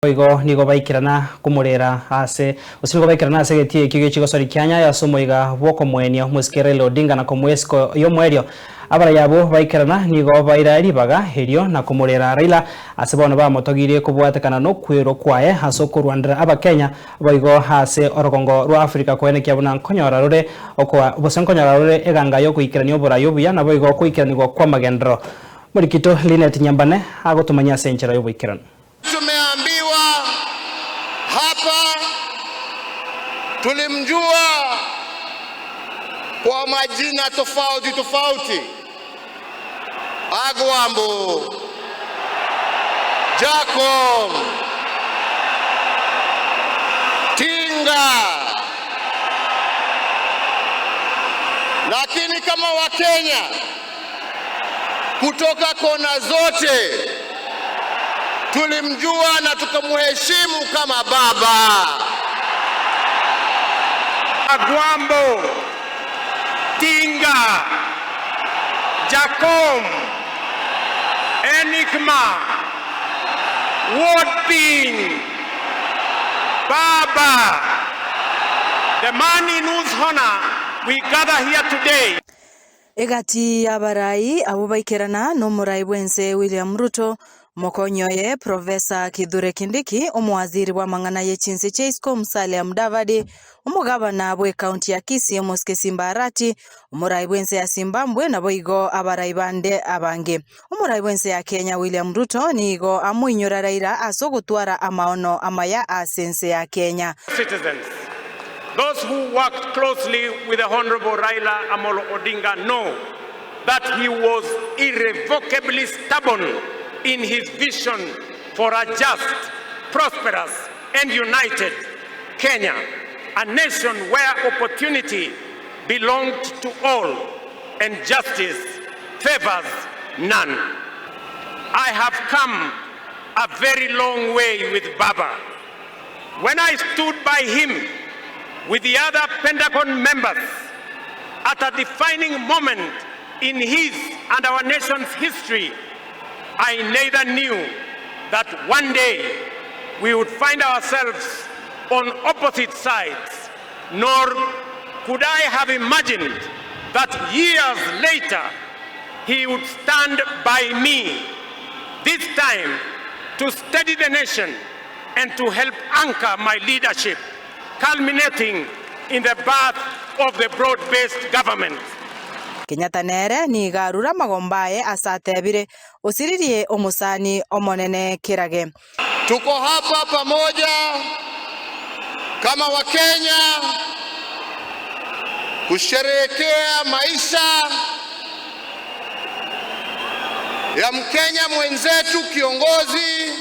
Boigo nigo baikerana komorera ase, gose nigo baikerana ase egetii ekio gie chigosori kia Nyayo ase omoiga bw'okomoenia omosike Raila Odinga na komoa esiko y'omoerio. Abarai abwo baikerana nigo baira ribaga erio na komorera Raila ase bono bamotogirie kobwatekana nokwerwa kwaye ase okorwanera Abakenya boigo ase orogongo rwa Africa koenekia buna nkonyora rore okoa gose nkonyora rore eganga y'ogoikerania oborai obuya naboigo okoikeranigwa kw'amagenderero. Morikito Linet Nyambane agotomanyia ase enchera y'oboikeranu. Tumeambiwa hapa tulimjua kwa majina tofauti tofauti, Agwambo, Jacob, Tinga, lakini kama Wakenya kutoka kona zote tulimjua na tukamheshimu kama baba. Agwambo, Tinga, Jacom, Enigma, Ward Baba, the man in whose honor we gather here today. Egati y'abarai abwo baikerana nomorai bw'ense William Ruto, omokonyi oye Professor Kithure Kindiki, omowaziri bw'amang'ana ye chinse chia isiko Musalia Mudavadi, omogabana bw'ecounty ya Kisii Omosike Simba Arati, omorai bw'ense ya Zimbabwe naboigo abarai bande abange. Omorai bw'ense ya Kenya William Ruto nigo amoinyora Raila ase ogotwara amaono amaya ase ense ya Kenya. Citizens. Those who worked closely with the Honorable Raila Amolo Odinga know that he was irrevocably stubborn in his vision for a just, prosperous, and united Kenya, a nation where opportunity belonged to all and justice favors none. I have come a very long way with Baba. When I stood by him with the other Pentagon members at a defining moment in his and our nation's history, I neither knew that one day we would find ourselves on opposite sides, nor could I have imagined that years later he would stand by me, this time to steady the nation and to help anchor my leadership, culminating in the birth of the broad-based government. Kenyatta nere nigo arure amagomba aye ase atebire, Osiririe omosani omonene kerage. Tuko hapa pamoja kama Wakenya kusherehekea maisha ya Mkenya mwenzetu, kiongozi,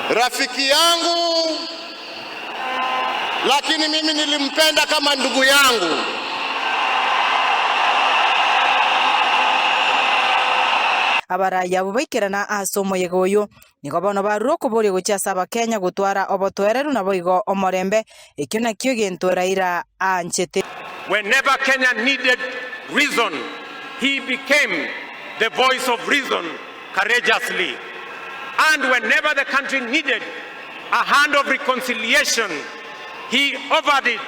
rafiki yangu, lakini mimi nilimpenda kama ndugu yangu. Abarai abwo baikerana ase omoyega oyo, nigo bono barure okoboria gochia ase Abakenya gotwara obotoereru naboigo omorembe, ekio nakio egento Raila aanchete. Whenever Kenya needed reason, he became the voice of reason courageously. And whenever the country needed a hand of reconciliation, he offered it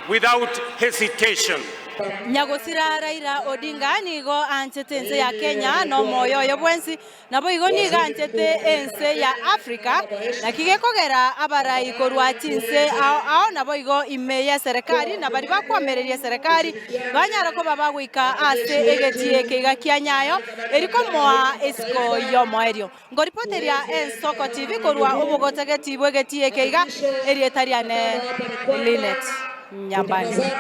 without hesitation. Nyagosira Raila Odinga nigo anchete ense ya Kenya nomoyo oye bwensi, Naboigo nigo anchete ense ya Africa, naki gekogera abarai korwa chinse ao ao naboigo ime y'eserekari na baria bakwamereria eserekari banyare koba bagoika ase egetii eke iga kia Nyayo eri komoa esiko y'omoerio. Nkoripoteria Ensoko TV korwa obogotegeti bw'egetii eke iga, erieta riane Linet Nyambane.